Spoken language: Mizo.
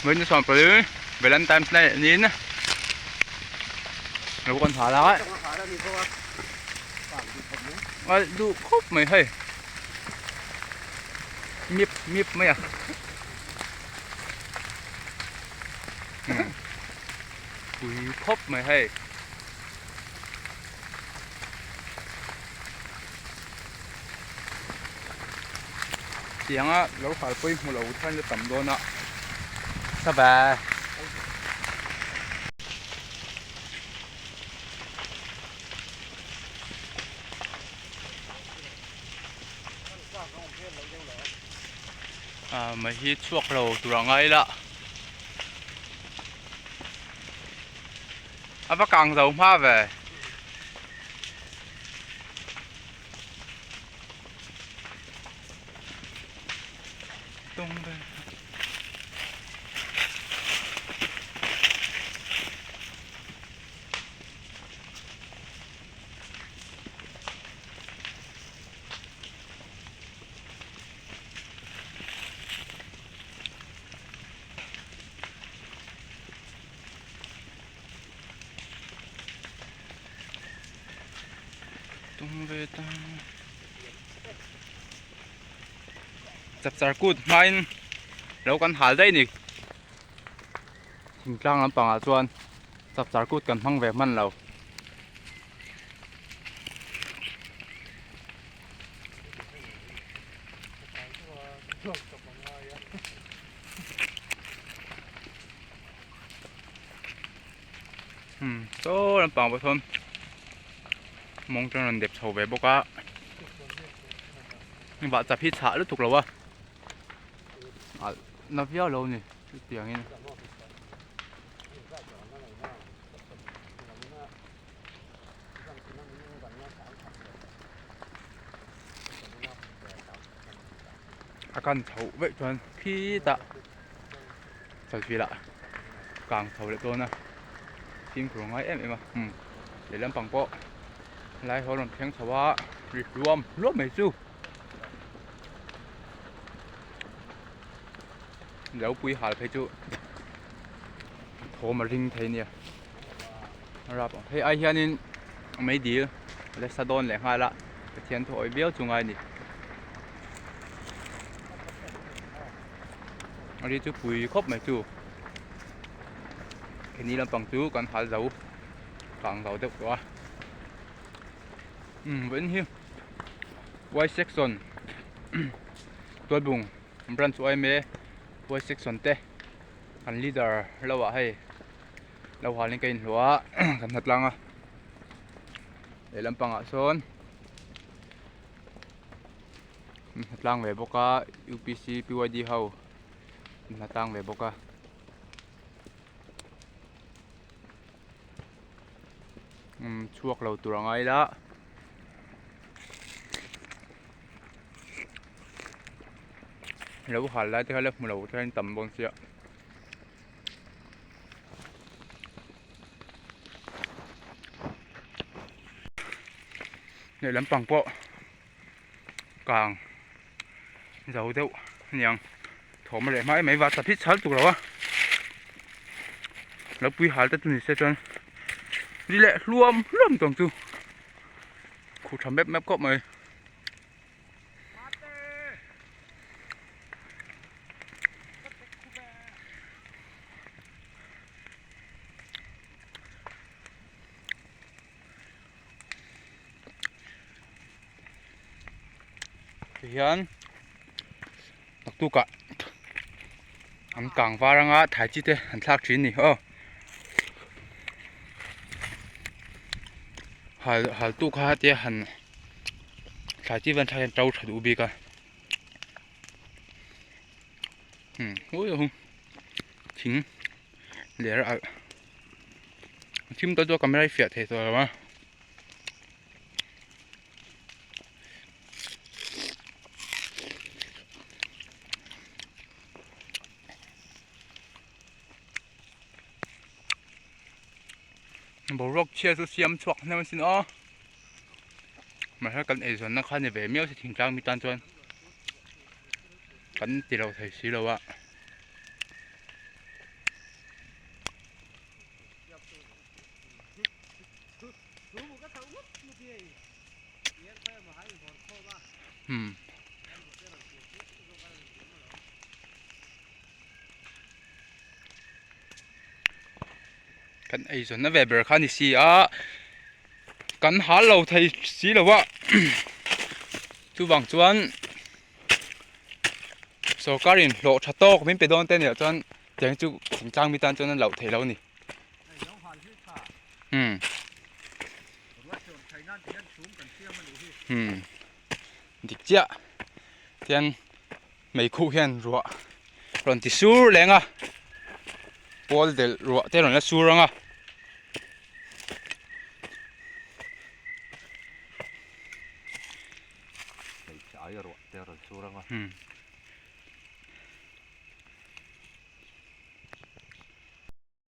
Vawiin 14 Valentine's Day niin lo kan hal a a duh khawp mai hei mip mip mai a pui khawp mai hei. Tianga lo hal pawh i hmu lo khan la tam dawn a sava ah mai hi chhuak lo tur a ngai la a va kang zo hma ve. Tung ve ta chapchar kut hmain lo kan hal daih ni thingtlang lampangah chuan chapchar kut kan hmang ve hman lo. Um saw lampang pawh sawn mawng chuan rawn dep chho ve bawk a vah chap hi chhah lutuk lo a ah na viau lo a ni chutiang in. A kan chhoh veih chuan khitah chawlhfilah kang chho leh dawn a fimkhur ngai em em a umm lehlam pang pawh lai haw rawn thleng chho a ri hluam hluam mai chu lo pui hal phei chu thawm a ring thei ania rap ang hei ai hianin meidil la sa dawn leh nghal a Pathian thu awih viau chu ngai a ni a ri chu pui khawp mai chu keini lampang chu kan hal zo kang zo deuh tawh a umm vawiin hi y section tualbung branch yma y section te kan leader lo ah hei lo halin ka inhlawh a kan hna tlang a lehlam pangah sawn hna tlang ve bawk a upc pyd ho hna tlang ve bawk a umm chhuak lo tur a ngai la. Lo hal lai te kha la hmu lo te hian tam dawn sia. Lehlam pang pawh kang zo deuh aniang thawm a reh hma em mai va ta phit chhal tuk lo a lo pui hal te chu ni se chuan ri leh hluam hluam tawng chu khuh tha mep mep khawp mai. Tihian naktukah an kang var anga thai chi te an thlak thin a ni aw hal hal tu kha tia han thlai chi vel thlak hian to tha duh bik a umm thing ler alh a thim tawh chu a camera hi fiah thei tawh lo a. Boruak chhia chu siam chhuak hnem asin aw mahse kan eizawnna kha ni ve miau se thingtlang mi tan chuan kan ti lo thei si lo a. Hmm. Kan eizawnna ve ber kha a ni si a, kan hal lo thei si lo a, chuvang chuan sorkarin hlawh tha tawk min pe dawn te nih chuan tiang chu thingtlang mi tan chuan an loh theih lo a ni. Hmm. Hmm. Dik chiah. Tian meikhuh hian ruah rawn ti sur leng a pawl delh ruah te rawn la sur ang a. Hmeichhe ai ruah te rawn sur ang a. Hmm.